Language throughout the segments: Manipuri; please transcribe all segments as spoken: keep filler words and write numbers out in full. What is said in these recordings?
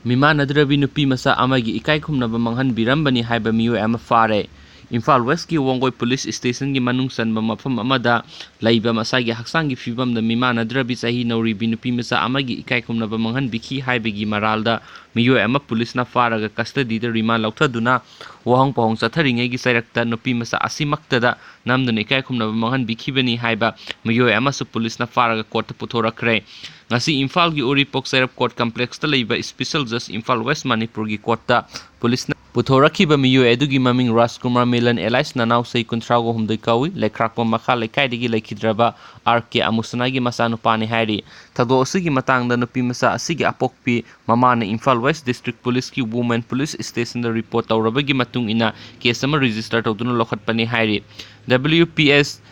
ꯃꯤꯃꯥꯟꯅꯗ꯭ꯔꯕꯤ ꯅꯨꯄꯤ ꯃꯆꯥ ꯑꯃꯒꯤ ꯏꯀꯥꯏ ꯈꯨꯝꯅꯕ ꯃꯥꯡꯍꯟꯕꯤꯔꯝꯕꯅꯤ ꯍꯥꯏꯕ ꯃꯤꯑꯣꯏ ꯑꯃ ꯐꯥꯔꯦ꯫ ꯏꯝꯐꯥꯜ ꯋꯦꯁꯀꯤ ꯋꯥꯡꯒꯣꯏ ꯄꯨꯂꯤꯁ ꯁ꯭ꯇꯦꯁꯟꯒꯤ ꯃꯅꯨꯡ ꯆꯟꯕ ꯃꯐꯝ ꯑꯃꯗ ꯂꯩꯕ ꯃꯁꯥꯒꯤ ꯍꯛꯆꯥꯡꯒꯤ ꯐꯤꯕꯝꯗ ꯃꯤꯃꯥꯟꯅꯗ꯭ꯔꯕꯤ ꯆꯍꯤ ꯅꯧꯔꯤꯕꯤ ꯅꯨꯄꯤ ꯃꯆꯥ ꯑꯃꯒꯤ ꯏꯀꯥꯏ ꯈꯨꯝꯅꯕ ꯃꯥꯡꯍꯟꯕꯤꯈꯤ ꯍꯥꯏꯕꯒꯤ ꯃꯔꯥꯜꯗ ꯃꯤꯑꯣꯏ ꯑꯃ ꯄꯨꯂꯤꯁꯅ ꯐꯥꯔꯒ ꯀꯁꯇꯗꯤꯗ ꯔꯤꯃꯥꯟ ꯂꯧꯊꯗꯨꯅ ꯋꯥꯍꯪ ꯄꯥꯎꯍꯪ ꯆꯠꯊꯔꯤꯉꯩꯒꯤ ꯆꯩꯔꯛꯇ ꯅꯨꯄꯤ ꯃꯆꯥ ꯑꯁꯤꯃꯛꯇꯗ ꯅꯝꯗꯨꯅ ꯏꯀꯥꯏ ꯈꯨꯝꯅꯕ ꯃꯥꯡꯍꯟꯕꯤꯈꯤꯕꯅꯤ ꯍꯥꯏꯕ ꯃꯤꯑꯣꯏ ꯑꯃꯁꯨ ꯄꯨꯂꯤꯁꯅ ꯐꯥꯔꯒ ꯀꯣꯔꯠꯇ ꯄꯨꯊꯣꯔꯛꯈ꯭ꯔꯦ꯫ ꯉꯁꯤ ꯏꯝꯐꯥꯜꯒꯤ ꯎꯔꯤꯄꯣꯛ ꯆꯩꯔꯞ ꯀꯣꯔꯠ ꯀꯝꯄ꯭ꯂꯦꯛꯁꯇ ꯂꯩꯕ ꯏꯁꯄꯤꯁꯦꯜ ꯖꯁ ꯏꯝꯐꯥꯜ ꯋꯦꯁ ꯃꯅꯤꯄꯨꯔꯒꯤ ꯀꯣꯔꯠꯇ ꯄꯨꯂꯤꯁꯅ ꯄꯨꯊꯣꯔꯛꯈꯤꯕ ꯃꯤꯑꯣꯏ ꯑꯗꯨꯒꯤ ꯃꯃꯤꯡ ꯔꯥꯖꯀꯨꯃꯥꯔ ꯃꯤꯂꯟ alias ꯅꯅꯥꯎ ꯆꯍꯤ ꯀꯨꯟꯊ꯭ꯔꯥꯒ ꯍꯨꯝꯗꯣꯏ ꯀꯧꯏ꯫ ꯂꯩꯈ꯭ꯔꯥꯛꯄꯝ ꯃꯈꯥ ꯂꯩꯀꯥꯏꯗꯒꯤ ꯂꯩꯈꯤꯗ꯭ꯔꯕ ꯑꯥꯔ ꯀꯦ ꯑꯃꯨꯁꯅꯥꯒꯤ ꯃꯆꯥꯅꯨꯄꯥꯅꯤ ꯍꯥꯏꯔꯤ꯫ ꯊꯧꯗꯣꯛ ꯑꯁꯤꯒꯤ ꯃꯇꯥꯡꯗ ꯅꯨꯄꯤ ꯃꯆꯥ ꯑꯁꯤꯒꯤ ꯑꯄꯣꯛꯄꯤ ꯃꯃꯥꯅ ꯏꯝꯐꯥꯜ ꯋꯦꯁ ꯗꯤꯁꯇ꯭ꯔꯤꯛ ꯄꯨꯂꯤꯁꯀꯤ ꯋꯨꯃꯦꯟ ꯄꯨꯂꯤꯁ ꯁ꯭ꯇꯦꯁꯟꯗ ꯔꯤꯄꯣꯔꯠ ꯇꯧꯔꯕꯒꯤ ꯃꯇꯨꯡ ꯏꯟꯅ ꯀꯦꯁ ꯑꯃ ꯔꯦꯖꯤꯁꯇꯔ ꯇꯧꯗꯨꯅ ꯂꯧꯈꯠꯄꯅꯤ ꯍꯥꯏꯔꯤ꯫ W P S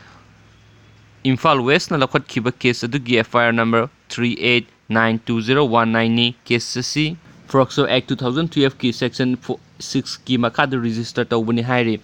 ꯏꯝꯐꯥꯜ ꯋꯦꯁꯅ ꯂꯧꯈꯠꯈꯤꯕ ꯀꯦꯁ ꯑꯗꯨꯒꯤ F I R number three eight nine two zero one nine ꯅꯤ꯫ ꯀꯦꯁ ꯑꯁꯤ ꯐꯣꯛꯁꯣ ꯑꯦꯛ two thousand twelve ꯀꯤ ꯁꯦꯛꯁꯟ ꯐꯣ-, six ꯀꯤ ꯃꯈꯥꯗ ꯔꯦꯖꯤꯁꯇꯔ ꯇꯧꯕꯅꯤ ꯍꯥꯏꯔꯤ꯫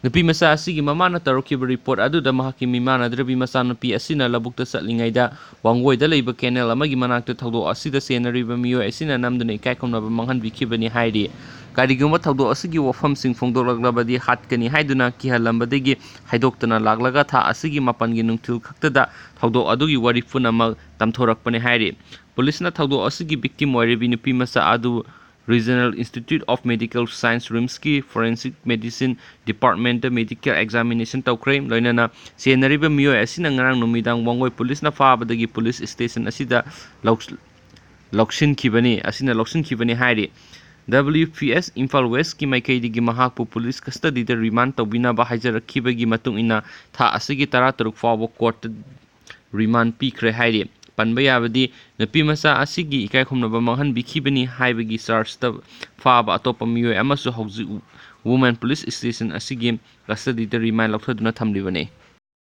ꯅꯨꯄꯤ ꯃꯆꯥ ꯑꯁꯤꯒꯤ ꯃꯃꯥꯅ ꯇꯧꯔꯛꯈꯤꯕ ꯔꯤꯄꯣꯔꯠ ꯑꯗꯨꯗ ꯃꯍꯥꯛꯀꯤ ꯃꯤꯃꯥꯟꯅꯗ꯭ꯔꯕꯤ ꯃꯆꯥꯅꯨꯄꯤ ꯑꯁꯤꯅ ꯂꯧꯕꯨꯛꯇ ꯆꯠꯂꯤꯉꯩꯗ ꯋꯥꯡꯒꯣꯏꯗ ꯂꯩꯕ ꯀꯦꯅꯦꯜ ꯑꯃꯒꯤ ꯃꯅꯥꯛꯇ ꯊꯧꯗꯣꯛ ꯑꯁꯤꯗ ꯆꯦꯟꯅꯔꯤꯕ ꯃꯤꯑꯣꯏ ꯑꯁꯤꯅ ꯅꯝꯗꯨꯅ ꯏꯀꯥꯏ ꯈꯨꯝꯅꯕ ꯃꯥꯡꯍꯟꯕꯤꯈꯤꯕꯅꯤ ꯍꯥꯏꯔꯤ꯫ ꯀꯔꯤꯒꯨꯝꯕ ꯊꯧꯗꯣꯛ ꯑꯁꯤꯒꯤ ꯋꯥꯐꯝꯁꯤꯡ ꯐꯣꯡꯗꯣꯛꯂꯛꯂꯕꯗꯤ ꯍꯥꯠꯀꯅꯤ ꯍꯥꯏꯗꯨꯅ ꯀꯤꯍꯜꯂꯝꯕꯗꯒꯤ ꯍꯥꯏꯗꯣꯛꯇꯅ ꯂꯥꯛꯂꯒ ꯊꯥ ꯑꯁꯤꯒꯤ ꯃꯥꯄꯟꯒꯤ ꯅꯨꯡꯊꯤꯜ ꯈꯛꯇꯗ ꯊꯧꯗꯣꯛ ꯑꯗꯨꯒꯤ ꯋꯥꯔꯤ ꯄꯨꯝꯅꯃꯛ ꯇꯝꯊꯣꯔꯛꯄꯅꯤ ꯍꯥꯏꯔꯤ꯫ ꯄꯨꯂꯤꯁꯅ ꯊꯧꯗꯣꯛ ꯑꯁꯤꯒꯤ ꯚꯤꯛꯇꯤꯝ ꯑꯣꯏꯔꯤꯕꯤ ꯅꯨꯄꯤ ꯃꯆꯥ ꯑꯗꯨ Regional Institute of Medical Science, ꯔꯤꯝꯁꯀꯤ forensic medicine department medical examination ꯇꯧꯈ꯭ꯔꯦ꯫ ꯂꯣꯏꯅꯅ ꯆꯦꯟꯅꯔꯤꯕ ꯃꯤꯑꯣꯏ ꯑꯁꯤꯅ ꯉꯔꯥꯡ ꯅꯨꯃꯤꯗꯥꯡ ꯋꯥꯡꯒꯣꯏ ꯄꯨꯂꯤꯁꯅ ꯐꯥꯕꯗꯒꯤ ꯄꯨꯂꯤꯁ ꯁ꯭ꯇꯦꯁꯟ ꯑꯁꯤꯗ ꯂꯧ-, ꯂꯧꯁꯤꯟꯈꯤꯕꯅꯤ, ꯑꯁꯤꯅ ꯂꯧꯁꯤꯟꯈꯤꯕꯅꯤ ꯍꯥꯏꯔꯤ꯫ W P S ꯏꯝꯐꯥꯜ ꯋꯦꯁꯀꯤ ꯃꯥꯏꯀꯩꯗꯒꯤ ꯃꯍꯥꯛꯄꯨ ꯄꯨꯂꯤꯁ ꯀꯁꯇꯗꯤꯗ ꯔꯤꯃꯥꯟ ꯇꯧꯕꯤꯅꯕ ꯍꯥꯏꯖꯔꯛꯈꯤꯕꯒꯤ ꯃꯇꯨꯡ ꯏꯟꯅ ꯊꯥ ꯑꯁꯤꯒꯤ ꯇꯔꯥꯇꯔꯨꯛ ꯐꯥꯎꯕ ꯀꯣꯔꯠꯇ ꯔꯤꯃꯥꯟ ꯄꯤꯈ꯭ꯔꯦ ꯍꯥꯏꯔꯤ꯫ ꯄꯟꯕ ꯌꯥꯕꯗꯤ ꯅꯨꯄꯤ ꯃꯆꯥ ꯑꯁꯤꯒꯤ ꯏꯀꯥꯏ ꯈꯨꯝꯅꯕ ꯃꯥꯡꯍꯟꯕꯤꯈꯤꯕꯅꯤ ꯍꯥꯏꯕꯒꯤ ꯆꯥꯔꯖꯇ ꯐꯥꯕ ꯑꯇꯣꯞꯄ ꯃꯤꯑꯣꯏ ꯑꯃꯁꯨ ꯍꯧꯖꯤꯛ ꯋꯨꯃꯦꯟ ꯄꯨꯂꯤꯁ ꯁ꯭ꯇꯦꯁꯟ ꯑꯁꯤꯒꯤ ꯀꯁꯇꯗꯤꯗ ꯔꯤꯃꯥꯟ ꯂꯧꯊꯗꯨꯅ ꯊꯝꯂꯤꯕꯅꯤ꯫